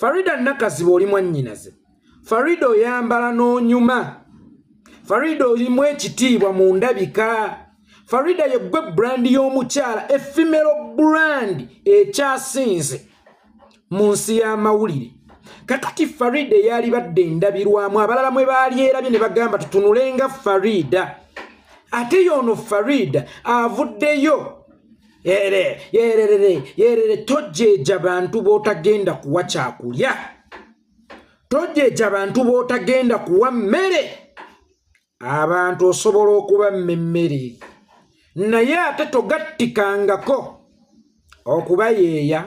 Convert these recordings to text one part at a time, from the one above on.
Farida Nakazibwe oli mwannyinaze. Farida oyambala n'onyuma. Farida olimu ekitiibwa mu ndabika. Farida yeggwe brand y'omukyala, e female brand ekyasinze mu nsi y'amawulire. Kakati Farida eyalibadde endabirwamu, abalala mwe baalyerabye ne bagamba tutunulenga Farida. Ate y'ono Farida avuddeyo yere yererere yerere. Tojeeja bantu b'otagenda kuwa kyakulya, tojeeja bantu b'otagenda kuwa mmere. Abantu osobola okubamma emmere, naye ate togattikangako okubayeeya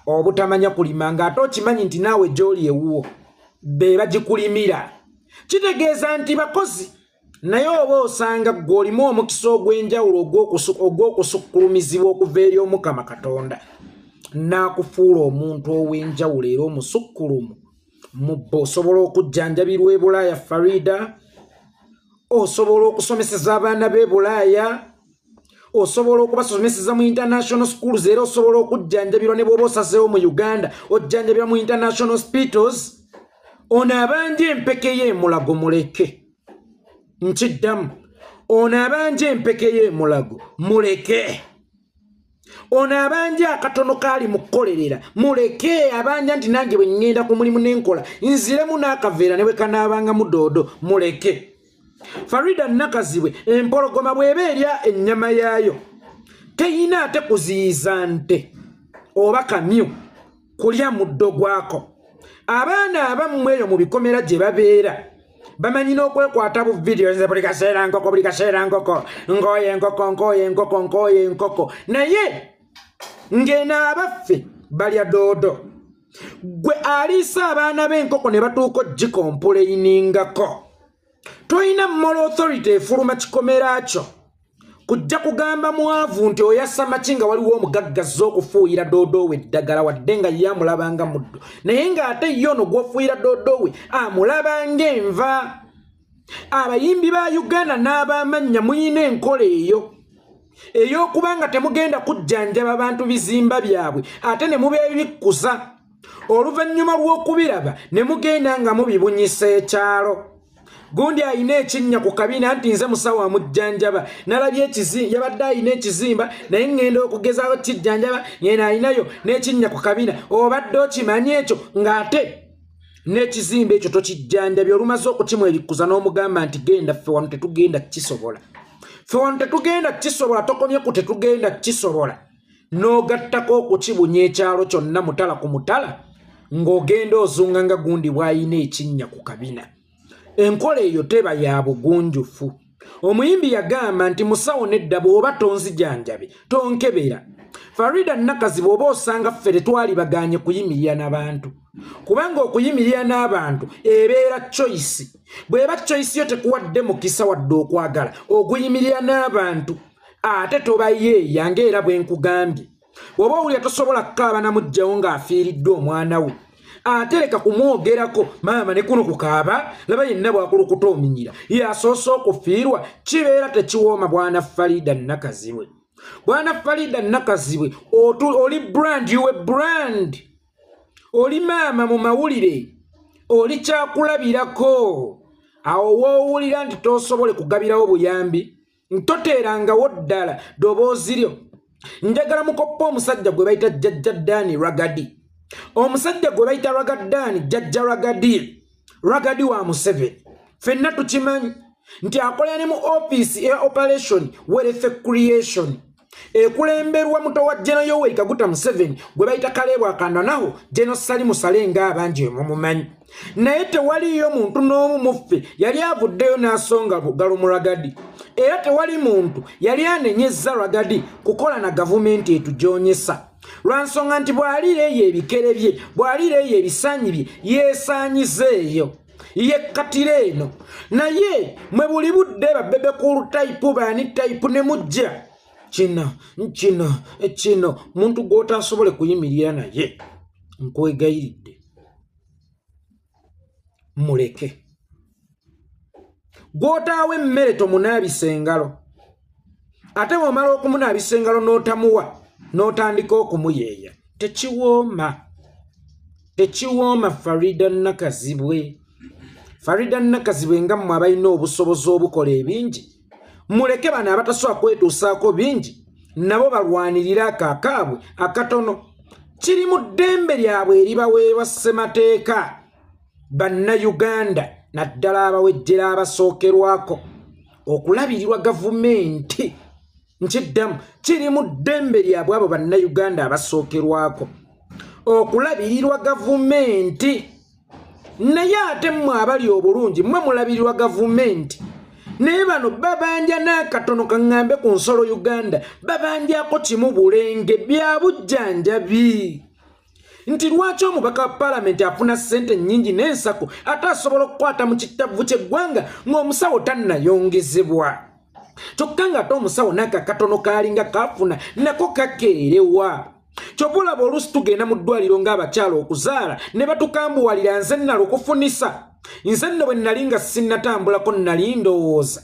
obutamanya kulima, ng'ate okimanyi nti naawe gy'oli ewuwo be bagikulimira. Kitegeeza nti bakozi, naye oba osanga ggwe olimu omukisa ogw'enjawulo ogw'okusukkulumizibwa okuva eri Omukama Katonda, n'akufuula omuntu ow'enjawulo era omusukkulumu mu bo. Osobola okujjanjabirwa e Bulaaya, Farida, osobola okusomeseza abaana b'e Bulaaya, osobola okubasomeseza mu international schools, era osobola okujjanjabirwa ne bw'oba osazeewo mu Uganda ojjanjabirwa mu international hospitals. Ono abanja empeke ye Mulago muleke. Nkiddamu, ono abanja empeke ye Mulago muleke. Ono abanja akatono kaali mu kukolerera muleke. Abanja nti nange bwe ŋŋenda ku mulimu n'enkola nziremu n'akaveera ne bwe kanaabangamu doodo muleke. Farida Nakazibwe, empologoma bw'eba erya ennyama yaayo teyina ate kuziyiza nte oba kamyu kulya muddo gwako. Abaana abammwe eyo mu bikomera gye babeera bamanyi n'okwekwata bu vidiyo, nze buli kaseera nkoko, buli kaseera nkoko, nkooye enkoko, nkooye enkoko, nkooye enkoko, naye ng'eno abaffe balya doodo. Gwe aliisa abaana b'enkoko ne batuuka ogicomplainingako, tolina moral authority efuluma kikomera kyo kujja kugamba mwavu nti oyasama ki nga waliwo omugagga azze okufuuyira doodo we eddagala, wadde nga ye amulabanga muddo, naye ng'ate ye ono gw'ofuuyira doodo we amulabanga enva. Abayimbi ba Uganda n'abamannya muyina enkola eyo ey'okuba nga temugenda kujjanjaba bantu bizimba byabwe, ate ne mubeebikkuza oluvannyuma lw'okubiraba ne mugenda nga mubibunyisa ekyalo. Gundi ayina ekinnya ku kabina nti nze musawo amujjanjaba, nalabye yabadde ayina ekizimba, naye ŋŋenda okugezaako kijjanjaba, ngenda ayinayo n'ekinnya ku kabina. Obadde okimanyi ekyo ng'ate n'ekizimba ekyo tokijjanjabye, olumaze okukimwebikkuza n'omugamba nti genda, ffe wano tetugenda kukisobola, ffe wano tetugenda kukisobola. Tokomye ku tetugenda kukisobola, n'ogattako okukibunya ekyalo kyonna mutala ku mutala, ng'ogenda ozunga nga gundi bw'ayina ekinnya ku kabina. Enkola eyo teba ya bugunjufu. Omuyimbi yagamba nti musawo nedda, bw'oba tonzijanjabe tonkebera. Farida Nakazi, bw'oba osanga ffe tetwalibaganye kuyimirira n'abantu, kubanga okuyimirira n'abantu ebeera choice. Bw'eba choice yo tekuwadde mukisa wadde okwagala okuyimirira n'abantu, ate tobayeeya. Ng'era bwe nkugambye, bw'oba owulira tosobola kukaaba namuggyawo ng'afiiriddwa omwana we, ate leka kumwogerako maama ne kuno kukaaba, laba yenna bwakulukuta ominyira yasoose okufiirwa, kibeera tekiwooma. Bwana Farida Nakazibwe, bwana Farida Nakazibwe, oli brand, you brand, oli maama mu mawulire, oli kyakulabirako. Awo woowulira nti tosobole kugabirawo buyambi, ntoteerangawo ddala ddoboozi lyo. Njagala mukoppa omusajja gwe bayita Jjajja Ddaani Ragadi, omusajja gwe bayita Ragaddaani, Jjajja Ragadi, Ragadi wa Museveni. Ffenna tukimanyi nti akolera ne mu ofiisi eya Operation Wealth Creation ekulemberwa muto wa Geno Yoweri Kaguta Museveni gwe bayita Kaleebwa Akandwanaho, Geno Sali Musale, ng'abangi emumumanyi. Naye tewaliiyo muntu n'omu muffe yali avuddeyo n'asonga bugalo mu Ragadi, era tewali muntu yali anenyezza Ragadi kukola na gavumenti etujoonyesa, lwa nsonga nti bw'aliira eyo ebikere bye, bw'aliira eyo ebisaanyi bye, yeesaanyiza eyo yekkatira eno. Naye mwe buli budde ba Bebe Cool type, baani type, ne mujja kino kino kino. Muntu gw'otasobole kuyimirira naye, nkwegayiridde muleke. Gw'otaawa emmere tomunaabisa engalo, ate bw'omala okumunaabisa engalo n'otamuwa n'otandika okumuyeeya, tekiwooma. Tekiwooma Farida Nakazibwe. Farida Nakazibwe, nga mmwe abalina obusobozi obukola ebingi, muleke bano abatasobola kwetuusaako bingi nabo balwanirire ako akaabwe akatono. Kiri mu ddembe lyabwe eribaweebwa ssemateeka. Bannayuganda, naddala abawejjera abasookerwako okulabirirwa gavumenti, nkiddamu, kiri mu ddembe lyabwe abo bannayuganda abasookerwako okulabirirwa gavumenti. Naye ate mmwe abali obulungi, mmwe mulabirirwa gavumenti, naye bano babanja n'akatono. Kaŋŋambe ku nsolo Uganda babanjako kimu, bulenge bya bujjanjabi. Nti lwaki omubaka wa paalamenti afuna ssente nnyingi n'ensako, ate asobola okukwata mu kittavu ky'eggwanga ng'omusawo tannayongezebwa, kyokka ng'ate omusawo n'ako akatono kaalinga kafuna nako kakeerewa? Kyova olaba oluusi tugenda mu ddwaliro ng'abakyala okuzaala ne batukambuwalira. Nze nalukufunisa, nze nno bwe nali nga sinnatambulako nali ndowooza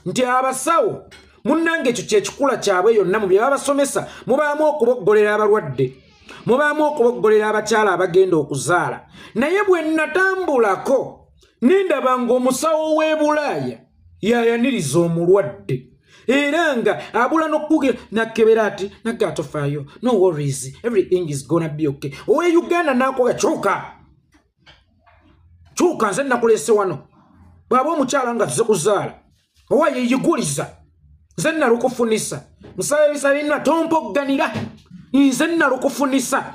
nti abasawo munnange ekyo kyekikula kyabwe yonna. Mu bye babasomesa mubaamu okuboggolera abalwadde, mubaamu okuboggolera abakyala abagenda okuzaala. Naye bwe natambulako nendaba ng'omusawo w'e Bulaaya yayaniriza omulwadde, era nga abula n'okukugira nakebera ati nagga atofaayo, "No worries, everything is gonna be okay." Owe Uganda nakoga, "Kyuka, kyuka, nze nakuleese wano." Bw'aba omukyala nga tuze kuzaala, owa yeyiguliza, "Nze nalukufunisa, musaba ebisa bina, tompogganira, nze nalukufunisa."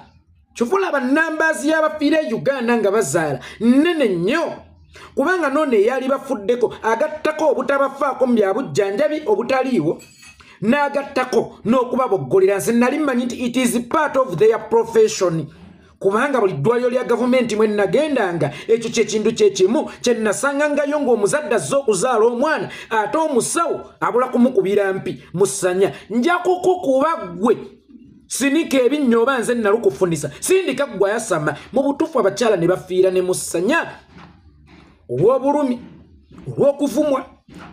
Kyova olaba numbers y'abafiira e Uganda nga bazaala nnene nnyo, kubanga noono eyali bafuddeko agattako obutabafaako mu byabujjanjabi obutaliiwo, n'agattako n'okubaboggolera. Nze nali mmanyi nti it is part of their profession, kubanga buli ddwaliro lya gavumenti mwe nagendanga ekyo kyekintu kyekimu kye nasangangayo, ng'omuzadde azze okuzaala omwana, ate omusawo abula kumukubira mpi musanya, "Nja kukukuba ggwe, sinika ebinnyo, oba nze nalukufunisa, sindika ggwe ayasama." Mu butuufu abakyala ne bafiira ne musanya olw'obulumi, olw'okuvumwa,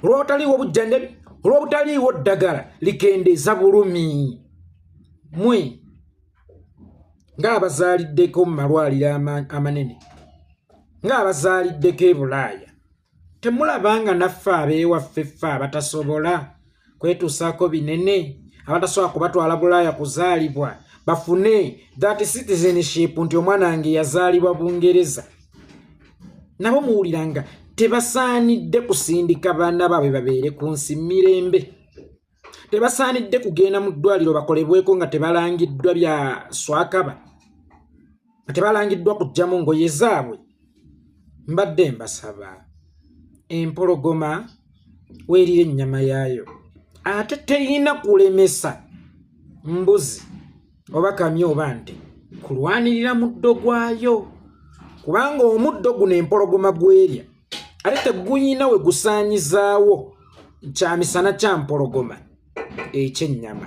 olw'obutaliiwo obujjanjabi, olw'obutaliiwo ddagala likendeeza bulumi. Mwe ng'abazaaliddeko mu malwaliro amanene, ng'abazaaliddeko e Bulaaya, temulaba nga naffe abeewaffe, ffe abatasobola kwetuusaako binene, abatasobola kubatwala Bulaaya kuzaalibwa bafune that citizenship nti omwana wange yazaalibwa Bungereza, nabo muwulira nga tebasaanidde kusindika baana baabwe babeere ku nsi mirembe? Tebasaanidde kugenda mu ddwaliro bakolebweko nga tebalangiddwa bya swakaba, nga tebalangiddwa kuggyamu ngoye zaabwe? Mbadde mbasaba, empologoma weerira ennyama yaayo, ate teyina kulemesa mbuzi oba kamyu oba nte kulwanirira muddo gwayo, kubanga omuddo guno empologoma gwerya ate teguyina we gusaanyizaawo kyamisana kya mpologoma ekyennyama.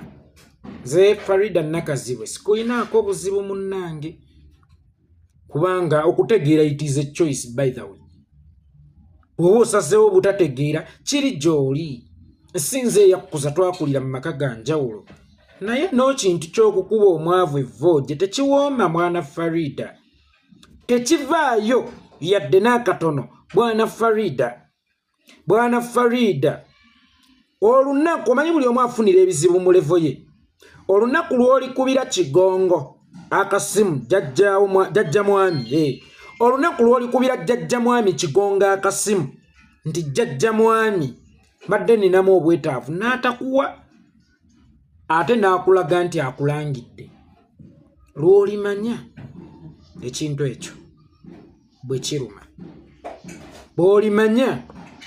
Nze Farida Nakazibwe sikuyinaako obuzibu munnange, kubanga okutegeera it is a choice, by the way. Bw'oba osazeewo obutategeera, kiri gy'oli. Nsinze eyakkuza, twakulira mu maka ga njawulo, naye n'okintu ky'okukuba omwavu evvooje tekiwooma. Mwana Farida, tekivaayo yadde n'akatono. Bwana Farida, bwana Farida, olunaku omanyi buli omu afunira ebizibu mu level ye. Olunaku lw'olikubira Kigongo akasimu, jjajja mwami, olunaku lw'olikubira jjajja mwami Kigongo akasimu nti, "Jjajja mwami, mbadde ninamu obwetaavu," n'atakuwa, ate n'akulaga nti akulangidde, lw'olimanya ekintu ekyo bwe kiruma. Bw'olimanya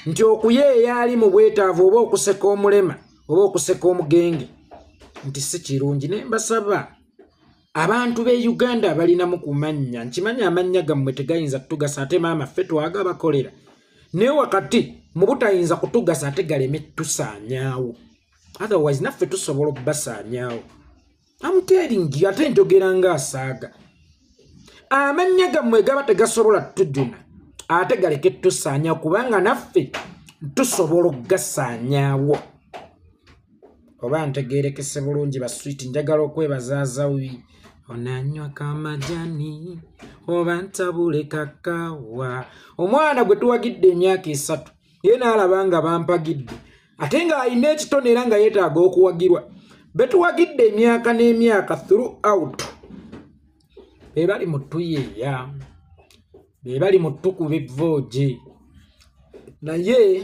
nti okuyeeya ali mu bwetaavu, oba okuseka omulema, oba okuseka omugenge, nti si kirungi. Naye mbasaba abantu b'e Uganda abalinamu ku mannya, nkimanyi amannya gammwe tegayinza kutugasa, ate maama ffe twagabakolera, naye wakati mu butayinza kutugasa ate galeme tusaanyaawo, otherwise naffe tusobola okubasaanyaawo. I'm telling you, ate njogera ng'asaaga. Amannya gammwe gaba tegasobola tujuna, ate galeke tusaanyaawo, kubanga naffe tusobola okugasaanyaawo. Oba ntegerekese bulungi, baswiti? Njagala okwebaza Azawi. Onanywa kamajani oba ntabule kakawa. Omwana gwe tuwagidde emyaka 3 ye n'alaba nga bampagidde, ate ng'alina ekitone era nga yeetaaga okuwagirwa. Betuwagidde emyaka n'emyaka throughout be bali mu tuyeeya, be bali mu tukuba evvooje. Naye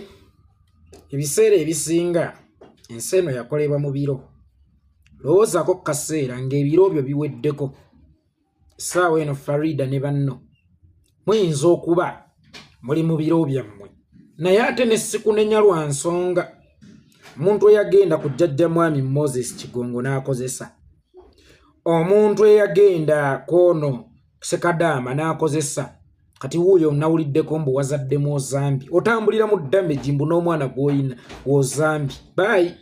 ebiseera ebisinga ensi eno yakolebwa mu biro. Lowoozaako ku kaseera ng'ebiro byo biweddeko. Essaawa eno Farida ne banno muyinza okuba muli mu biro byammwe, naye ate ne sikunenya lwa nsonga. Omuntu eyagenda ku jjajja mwami Moses Kigongo n'akozesa, omuntu eyagenda kwono Sekadaama n'akozesa, kati wuuyo nawuliddeko mbu wazaddemu Ozambi, otambulira mu damage mbu n'omwana gw'oyina Ozambi. Bye.